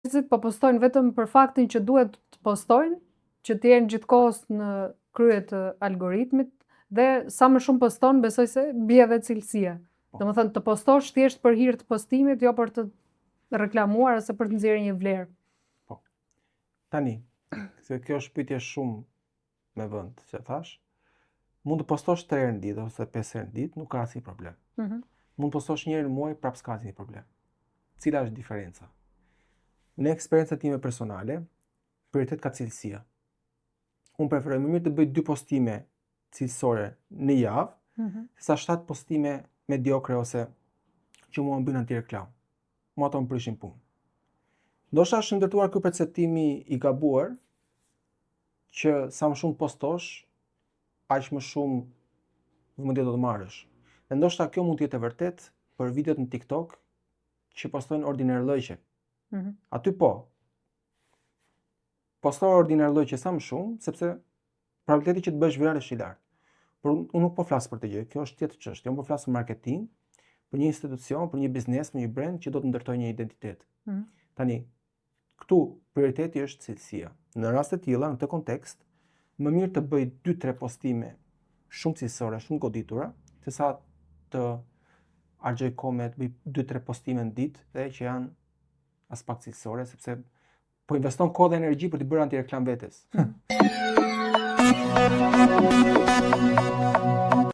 Njerëzit po postojnë vetëm për faktin që duhet të postojnë, që të jenë gjithkohës në krye të algoritmit dhe sa më shumë poston, besoj se bie edhe cilësia. Po. Domethënë të postosh thjesht për hir të postimit, jo për të reklamuar ose për të nxjerrë një vlerë. Po. Tani, se kjo është pyetje shumë me vend, që thash, mund të postosh 3 herë në ditë ose 5 herë në ditë, nuk ka asnjë problem. Mm -hmm. Mund të postosh një herë në muaj, prapë s'ka asnjë problem. Cila është diferenca? Në eksperiencën time personale, prioritet ka cilësia. Unë preferoj më mirë të bëj dy postime cilësore në javë, mm -hmm. sesa 7 postime mediokre ose që mua më bëjnë antireklamë. Mua ato më prishin punë. Ndoshta është ndërtuar ky perceptimi i gabuar që sa më shumë postosh, aq më shumë vëmendje do të marrësh. Dhe ndoshta kjo mund të jetë e vërtetë për videot në TikTok që postojnë ordinerllëqe. Mm -hmm. Aty po. Posto ordinerllëqe sa më shumë, sepse probabiliteti që të bëhesh viral është i lartë. Por unë nuk po flas për këtë gjë, kjo është tjetër çështje. Unë po flas për marketing, për një institucion, për një biznes, për një brand që do të ndërtojë një identitet. Mm -hmm. Tani, Këtu prioriteti është cilësia. Në raste të tilla, në këtë kontekst, më mirë të bëj 2-3 postime shumë cilësore, shumë goditura, se sa të harxhoj kohë me të bëj 2-3 postime në ditë dhe që janë aspak cilësore, sepse po investon kohë dhe energji për të bërë antireklamë vetes. Mm.